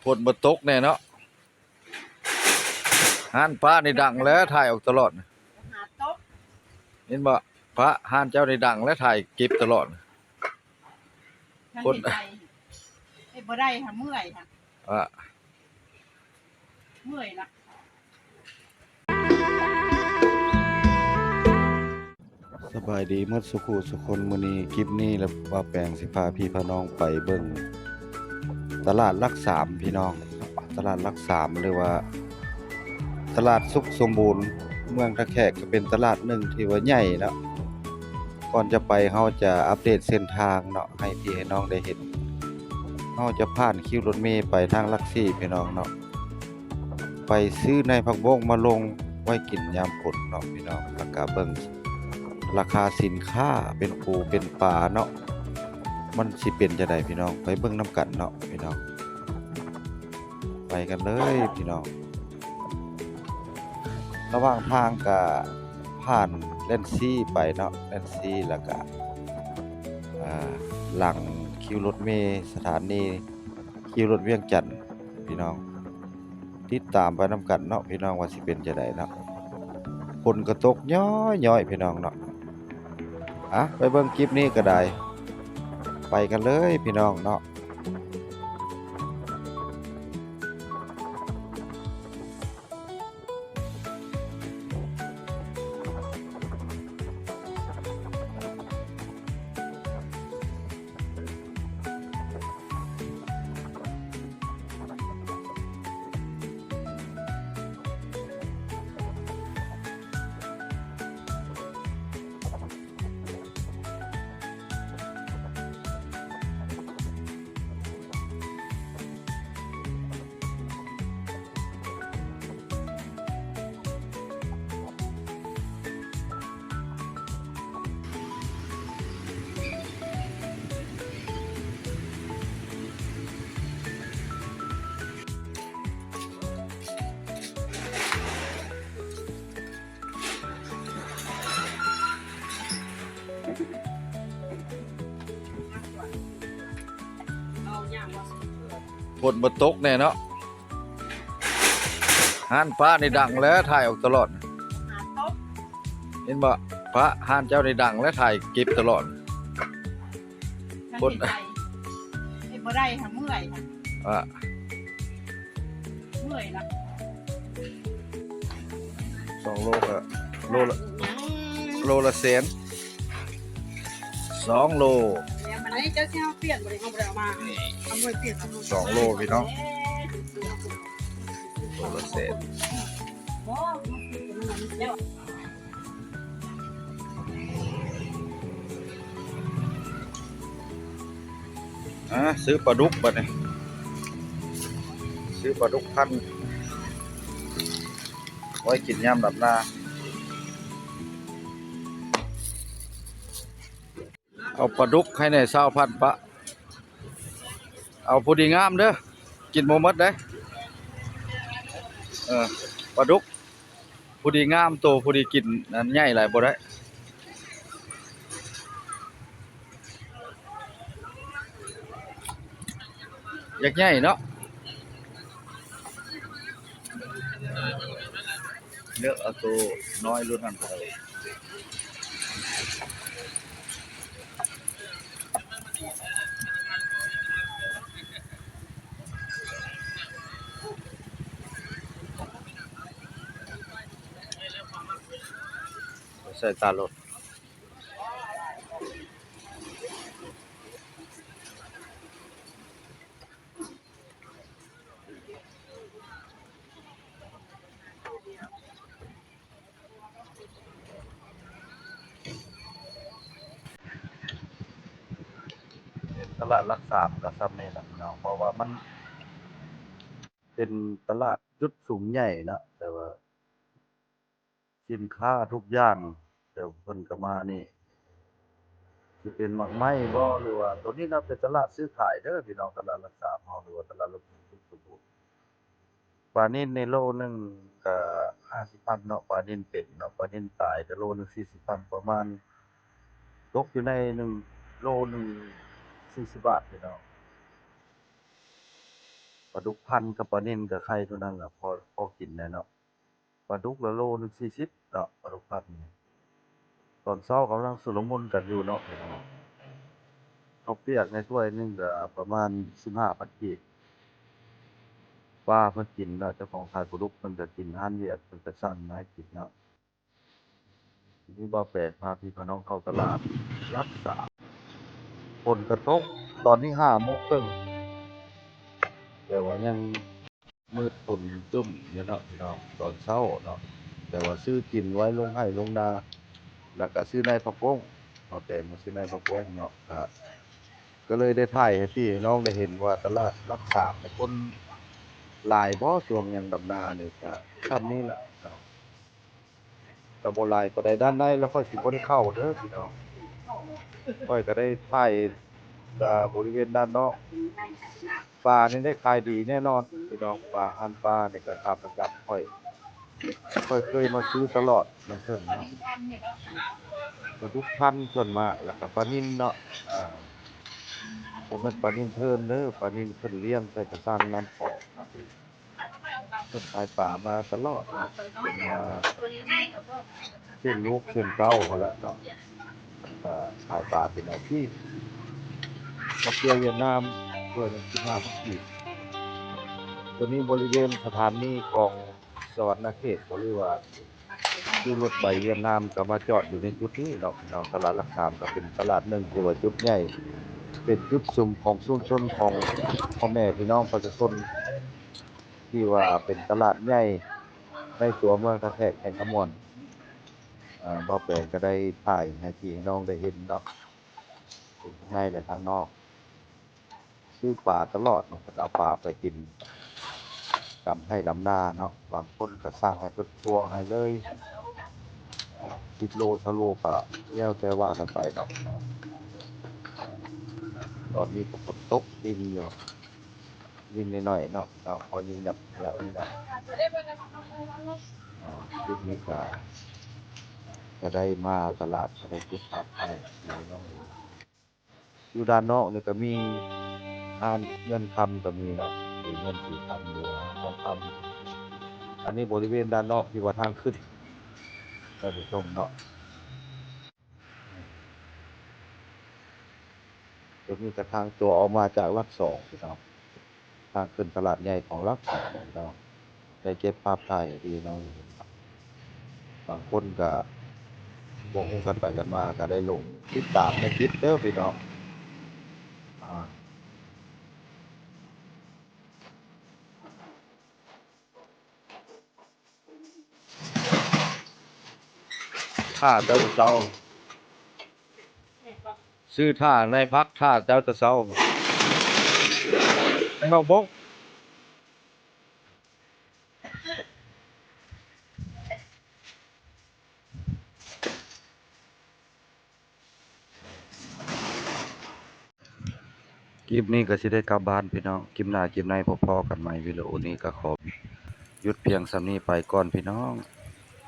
ຝົນບໍ່ຕົກແນ່ເນາະ. ຮ້ານປ້ານີ້ດັງແລ້ວ ຖ່າຍອອກຕະຫຼອດ. ເຫັນບໍ່? ປ້າ ຮ້ານເຈົ້ານີ້ດັງແລ້ວ ຖ່າຍເກັບຕະຫຼອດ. ຄົນ ເຮັດບໍ່ໄດ້ ເມື່ອຍ ເມື່ອຍລະ. ສະບາຍດີໝົດສູ່ຄູ່ສູ່ຄົນ. ມື້ນີ້ຄລິບນີ້ລະ ບ່າວແປງຊິພາພີ່ພານ້ອງໄປເບິ່ງຕະຫຼາດຫຼັກສາມພີ່ນ້ອງ. ຕະຫຼາດຫຼັກສາມ ຫຼືວ່າຕະຫຼາດສຸກສົມບູນ ເມືອງທ່າແຂກ ກະເປັນຕະຫຼາດໜຶ່ງທີ່ວ່າໃຫຍ່ເນາະ. ກ່ອນຈະໄປ ເຮົາຈະອັບເດດເສັ້ນທາງເນາະ ໃຫ້ພີ່ໃຫ້ນ້ອງໄດ້ເຫັນ. ເຮົາຈະຜ່ານຄິວລົດເມໄປທາງຫຼັກສີ່ພີ່ນ້ອງເນາະ. ໄປຊື້ໃນຜັກບົ້ງມາລົງໄວ້ກິນຍາມຝົນເນາະພີ່ນ້ອງ. ລະກະເບິ່ງລາຄາສິນຄ້າເປັນປູເປັນປາເນາະ ມັນຊິເປັນຈັ່ງໃດພີ່ນ້ອງ. ໄປເບິ່ງນຳກັນເນາະພີ່ນ້ອງ. ໄປກັນເລີຍພີ່ນ້ອງ. ລະຫວ່າງທາງກະຜ່ານແລນຊີໄປເນາະ ແລນຊີ ລະກະ ອ່າ ຫຼັງຄິວລົດເມສະຖານີ ຄິວລົດວຽງຈັນພີ່ນ້ອງ. ຕິດຕາມໄປນຳກັນເນາະພີ່ນ້ອງ ວ່າຊິເປັນຈັ່ງໃດເນາະ. ຝົນກະຕົກຍ້ອຍໆພີ່ນ້ອງເນາະ. ອະ ໄປເບິ່ງຄລິບນີ້ກະໄດ້ ໄປກັນເລີຍພີ່ນ້ອງເນາະ. ຝົນບໍ່ຕົກແນ່ເນາະ. ຮ້ານປ້ານີ້ດັງແລ້ວ ຖ່າຍອອກຕະຫຼອດ. ເຫັນບໍ່? ປ້າ ຮ້ານເຈົ້ານີ້ດັງແລ້ວ ຖ່າຍເກັບຕະຫຼອດ. ຄົນ ເຮັດບໍ່ໄດ້ ເມື່ອຍ ເມື່ອຍລະ. ສອງໂລກະ ໂລລະ ໂລລະແສນ ສອງໂລ. ອັນນີ້ເຈົ້າຊິເອົາປ່ຽນບໍ່? ເຮົາບໍ່ໄດ້ເອົາມາ ເອົາໄວ້ປ່ຽນ ສອງໂລພີ່ນ້ອງ ໂລລະແສນ. ອາ ຊື້ປາດຸກບາດນີ້ ຊື້ປາດຸກພັນ ໄວ້ກິນຍາມດຳນາ. ເອົາປາດຸກໃຫ້ແດ່ຊາວພັນປະ. ເອົາພໍດີງາມເດີ ກິນບໍ່ໝົດເດ້. ເອີ ປາດຸກພໍດີງາມ ໂຕພໍດີກິນ ອັນໃຫຍ່ຫຼາຍບໍ່ໄດ້. ຢາກໃຫຍ່ເນາະ ເລືອກເອົາໂຕນ້ອຍລຸ້ນນັ້ນກະໄດ້. ໃສ່ຕາໂລດ. ຕະຫຼາດຫຼັກສາມກະຊ່ຳນີ້ແຫຼະພີ່ນ້ອງ ເພາະວ່າມັນເປັນຕະຫຼາດຈຸດສູງໃຫຍ່ເນາະ ແຕ່ວ່າ ສິນຄ້າທຸກຢ່າງ ແຕ່ເພິ່ນກະມານີ້ ຊິເປັນໝາກໄມ້ບໍ ຫຼືວ່າ ໂຕນີ້ນະເປັນຕະຫຼາດຊື້ຂາຍເດີພີ່ນ້ອງ ຕະຫຼາດຫຼັກສາມເຮົາ ຫຼືວ່າຕະຫຼາດລົງທຸນສຸດບູນ. ປານິນນີ້ໂລໜຶ່ງກະຫ້າສິບພັນເນາະ ປານິນເປັນເນາະ ປານິນຕາຍກະໂລໜຶ່ງສີ່ສິບພັນ ປະມານ ຕົກຢູ່ໃນໜຶ່ງ ໂລໜຶ່ງສີ່ສິບບາດພີ່ນ້ອງ. າດຸກພັນກັບປານິນກໍໄຂ່ເທົ່ານັ້ນລະ ພໍ ພໍກິນແດ່ເນາະ. ປາດຸກລະໂລໜຶ່ງສີ່ສິບເນາະ ປາດຸກພັນນີ້. ຕອນເຊົ້າກຳລັງຊຸລະມຸນກັນຢູ່ເນາະ ເຂົ້າປຽກໃນຖ້ວຍໜຶ່ງກໍປະມານສິບຫ້າພັນກີບ. ປາເພິ່ນກິນເນາະ ເຈົ້າຂອງຂາຍປາດຸກເພິ່ນກໍກິນ ຮ້ານວຽດເພິ່ນກໍສັ່ງມາໃຫ້ກິນເນາະ. ນີ້ບ່າວແປງພາພີ່ພານ້ອງເຂົ້າຕະຫຼາດຫຼັກສາມ. ຝົນກະຕົກ ຕອນນີ້ຫ້າໂມງເຄິ່ງ ແຕ່ວ່າຍັງມືດ ຝົນຄຶ້ມຢູ່ເນາະພີ່ນ້ອງ ຕອນເຊົ້າເນາະ. ແຕ່ວ່າຊື້ກິນໄວ້ລົງໄຮ່ລົງນາ ແລ້ວກະຊື້ໃນຜັກບົ້ງ ບ່າວແປງມາຊື້ໃນຜັກບົ້ງເນາະ. ກະ ກະເລີຍໄດ້ຖ່າຍໃຫ້ພີ່ໃຫ້ນ້ອງໄດ້ເຫັນວ່າຕະຫຼາດຫຼັກສາມນີ້ຄົນຫຼາຍບໍ່ ຊ່ວງຍາມດຳນານີ້ ກະຊ່ຳນີ້ລະເນາະ. ກໍບໍ່ຫຼາຍປານໃດ. ດ້ານໃນລະຂ້ອຍຊິບໍ່ໄດ້ເຂົ້າເດີພີ່ນ້ອງ ຂ້ອຍກໍໄດ້ຖ່າຍ ອາ ບໍລິເວນດ້ານນອກ. ປານີ້ໄດ້ຂາຍດີແນ່ນອນພີ່ນ້ອງ ປາ ຮ້ານປານີ້ກໍຂາປະຈຳ ຂ້ອຍ ຂ້ອຍເຄີຍມາຊື້ຕະຫຼອດນຳເພິ່ນເນາະ. ປາດຸກພັນສ່ວນມາກ ແລ້ວກໍປານິນເນາະ ອາ ບໍ່ແມ່ນປານິນເທີນເດີ ປານິນເພິ່ນລ້ຽງໃສ່ກະຊັງນ້ຳຂອງ. ເພິ່ນຂາຍປາມາຕະຫຼອດ ມາເປັນລູກເປັນເຕົ້າພຸ້ນລະເນາະ. ເອີ ຂາຍປາເປັນອາຊີບ ກັບເຮືອຫວຽດນາມ ເທື່ອໜຶ່ງສິບຫ້າພັນກີບ. ໂຕນີ້ບໍລິເວນສະຖານນີຂອງສະຫວັນນະເຂດ ກໍເລີຍວ່າ ຄືລົດໄຟຫວຽດນາມກໍມາຈອດຢູ່ໃນຈຸດນີ້ເນາະ ເນາະ. ຕະຫຼາດຫຼັກສາມກໍເປັນຕະຫຼາດໜຶ່ງທີ່ວ່າຈຸດໃຫຍ່ ເປັນຈຸດຊຸມຂອງຊຸມຊົນຂອງພໍ່ແມ່ພີ່ນ້ອງປະຊາຊົນ ທີ່ວ່າເປັນຕະຫຼາດໃຫຍ່ໃນຕົວເມືອງທ່າແຂກແຂວງຄຳມ່ວນ. ເອີ ບ່າວແປງກໍໄດ້ຖ່າຍໃຫ້ພີ່ໃຫ້ນ້ອງໄດ້ເຫັນເນາະ ທັງໃນ ແລະ ທາງນອກ. ຊື້ປາຕະຫຼອດເນາະ ເພິ່ນເອົາປາໄປກິນດຳໄຮ່ດຳນາເນາະ. ບາງຄົນກໍສັ່ງໃຫ້ເພິ່ນຕົວງໃຫ້ເລີຍ ສິບໂລ ຊາວໂລ ກໍແລ້ວແຕ່ວ່າກັນໄປເນາະ. ຕອນນີ້ກໍຝົນຕົກລິນຢູ່ ລິນໜ້ອຍໆເນາະ ກໍພໍຍິງດັບແລ້ວນີ້ນະ. ຄລິບນີ້ກໍ ກໍໄດ້ມາຕະຫຼາດ ກໍໄດ້ເກັບພາບຖ່າຍພີ່ນ້ອງ. ຢູ່ດ້ານນອກນີ້ກໍມີຮ້ານເງິນຄຳກໍມີເນາະ ມີເງິນມີຄຳຢູ່ ຮ້ານທອງຄຳ. ອັນນີ້ບໍລິເວນດ້ານນອກທີ່ວ່າທາງຂຶ້ນ ທ່ານຜູ້ຊົມເນາະ. ຕົວນີ້ກໍທາງຕົວອອກມາຈາກຫຼັກສອງພີ່ນ້ອງ ທາງຂຶ້ນຕະຫຼາດໃຫຍ່ຂອງຫຼັກສອງເນາະ. ໄດ້ເກັບພາບຖ່າຍໃຫ້ພີ່ນ້ອງເຫັນ. ບາງຄົນກໍບໍ່ຮູ້ກັນໄປກັນມາ ກໍໄດ້ຫຼົງຕິດຕາມໃນຄລິບເດີພີ່ນ້ອງ. ອາ ຖ້າເຈົ້າເຊົາ ຊື້ຖ້າໃນພັກ ຖ້າເຈົ້າຈະເຊົາ ເຮົາບົກ. ຄລິບນີ້ກໍຊິໄດ້ກັບບ້ານພີ່ນ້ອງ ຄລິບໜ້າຄລິບໃນພໍ້ໆກັນໃໝ່. ວິດີໂອນີ້ກໍຂໍຢຸດພຽງສ່ຳນີ້ໄປກ່ອນພີ່ນ້ອງ.